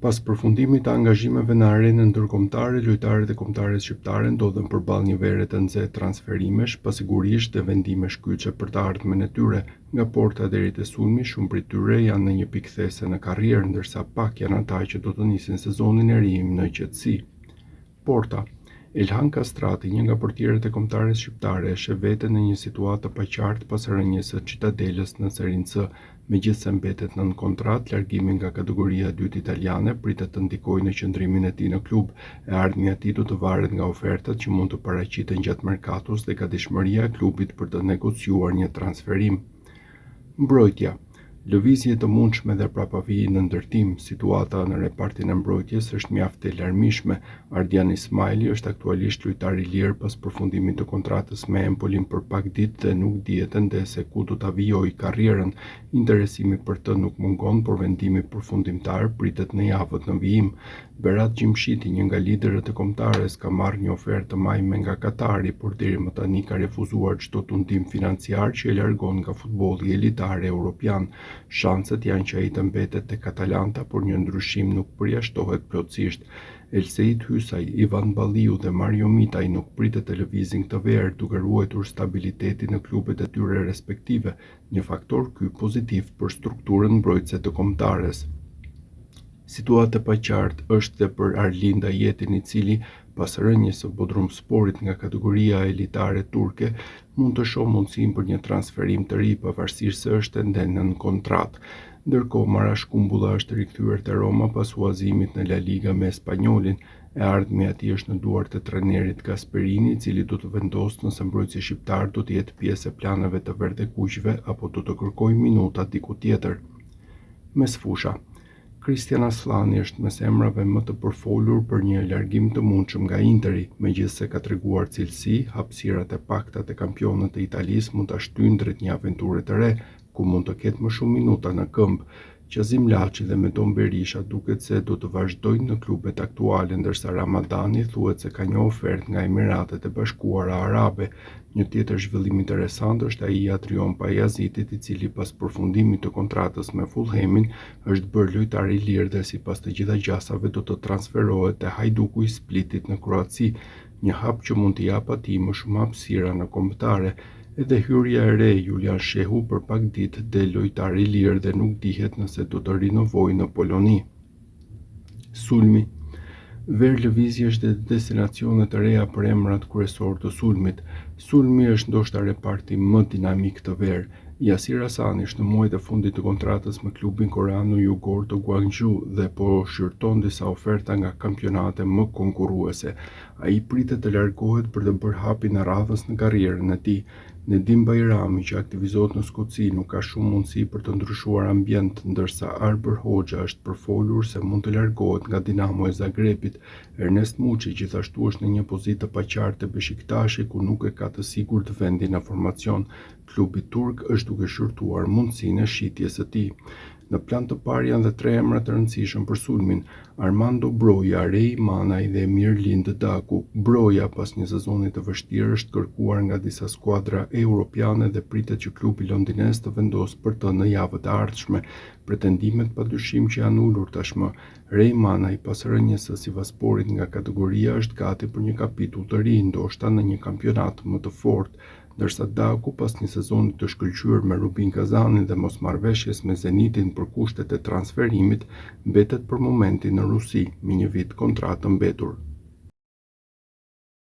Pas përfundimit të angazhimeve në arenën ndërkombëtare, lojtarët e kombëtares shqiptare ndodhen përballë një vere të nxehtë transferimesh, pasigurish dhe vendimesh kyçe për të ardhmen e tyre. Nga porta deri te sulmi, shumë prej tyre janë në një pikë kthese në karrierë, ndërsa pak janë ata që do të nisin sezonin e ri në qetësi. Porta. Elhan Kastrati, një nga portierët e kombëtares shqiptare, e sheh veten në një situatë të paqartë pas rënies së Cittadelës në Serinë C. Megjithëse mbetet nën kontratë, largimi nga kategoria e dytë italiane pritet të ndikojë në qëndrimin e tij në klub. E ardhmja e tij do të varet nga ofertat që mund të paraqiten gjatë merkatos dhe gatishmëria e klubit për të negociuar një transferim. Mbrojtja. Lëvizje të mundshme dhe prapavijë në ndërtim, situata në repartin e mbrojtjes është mjaft e larmishme. Ardian Ismajli është aktualisht lojtar i lirë pas përfundimit të kontratës me Empolin për pak ditë dhe nuk dihet ende se ku do ta vijojë karrierën. Interesimi për të nuk mungon, por vendimi përfundimtar pritet në javët në vijim. Berat Gjimshiti, një nga liderët e kombëtares, ka marrë një ofertë të majme nga Katari, por deri më tani ka refuzuar çdo tundim financiar që e largon nga futbolli elitar europian. Shanset janë që ai të mbetet tek Atalanta, por një ndryshim nuk përjashtohet plotësisht. Elseid Hysaj, Ivan Balliu dhe Mario Mitaj nuk pritet të lëvizin këtë verë, duke ruajtur stabilitetin në klubet e tyre respektive, një faktor ky pozitiv për strukturën mbrojtëse të kombëtares. Situatë e paqartë është dhe për Arlind Ajetin i cili, pas rënies së Bodrumsporit nga kategoria elitare turke, mund të shohë mundësinë për një transferim të ri pavarësisht se është ende nën kontratë. Ndërkohë, Marash Kumbulla është rikthyer te Roma pas huazimit në La Liga me Espanjolin. E ardhmja e tij është në duart e trajnerit Gasperini, i cili do të vendosë nëse mbrojtësi shqiptar do të jetë pjesë e planeve të verdhekuqve apo do të kërkojë minuta diku tjetër. Mesfusha. Kristjan Asllani është mes emrave më të përfolur për një largim të mundshëm nga Interi. Megjithëse ka treguar cilësi, hapësirat e pakta te kampionët e Italisë mund ta shtyjnë drejt një aventure të re, ku mund të ketë më shumë minuta në këmbë. Qazim Laçi dhe Medon Berisha duket se do të vazhdojnë në klubet aktuale, ndërsa Ramadani thuhet se ka një ofertë nga Emiratet e Bashkuara Arabe. Një tjetër zhvillim interesant është ai i Adrion Pajazitit, i cili pas përfundimit të kontratës me Fulhamin është bërë lojtar i lirë dhe sipas të gjitha gjasave do të transferohet te Hajduku i Splitit në Kroaci, një hap që mund t'i japë atij më shumë hapësira në kombëtare. Edhe hyrja e re Julian Shehu për pak ditë del lojtar i lirë dhe nuk dihet nëse do të rinovojë në Poloni. Sulmi. Verë lëvizjesh dhe destinacione të reja për emrat kryesorë të sulmit. Sulmi është ndoshta reparti më dinamik këtë verë. Jasir Asani është në muajt e fundit të kontratës me klubin koreano-jugor të Gwangju dhe po shqyrton disa oferta nga kampionate më konkurruese. Ai pritet të largohet për të bërë hapin e radhës në karrierën e tij. Nedim Bajrami, që aktivizohet në Skoci, nuk ka shumë mundësi për të ndryshuar ambient, ndërsa Arbër Hoxha është përfolur se mund të largohet nga Dinamo e Zagrebit. Ernest Muçi gjithashtu është në një pozitë të paqartë te Beshiktashi, ku nuk e ka të sigurt vendin në formacion. Klubi turk është duke shqyrtuar mundësinë e shitjes së tij. Në plan të parë janë dhe tre emra të rëndësishëm për sulmin, Armando Broja, Rei Manaj dhe Mirlind Daku. Broja, pas një sezoni të vështirë, është kërkuar nga disa skuadra europiane dhe pritet që klubi londinez të vendosë për të në javët e ardhshme. Pretendimet padyshim që janë ulur tashmë. Rei Manaj, pas rënies së Sivassporit nga kategoria, është gati për një kapitull të ri, ndoshta në një kampionat më të fortë. Ndërsa Daku, pas një sezoni të shkëlqyer me Rubin Kazanin dhe mosmarrëveshjes me Zenitin për kushtet e transferimit, mbetet për momentin në Rusi, me një vit kontratë të mbetur.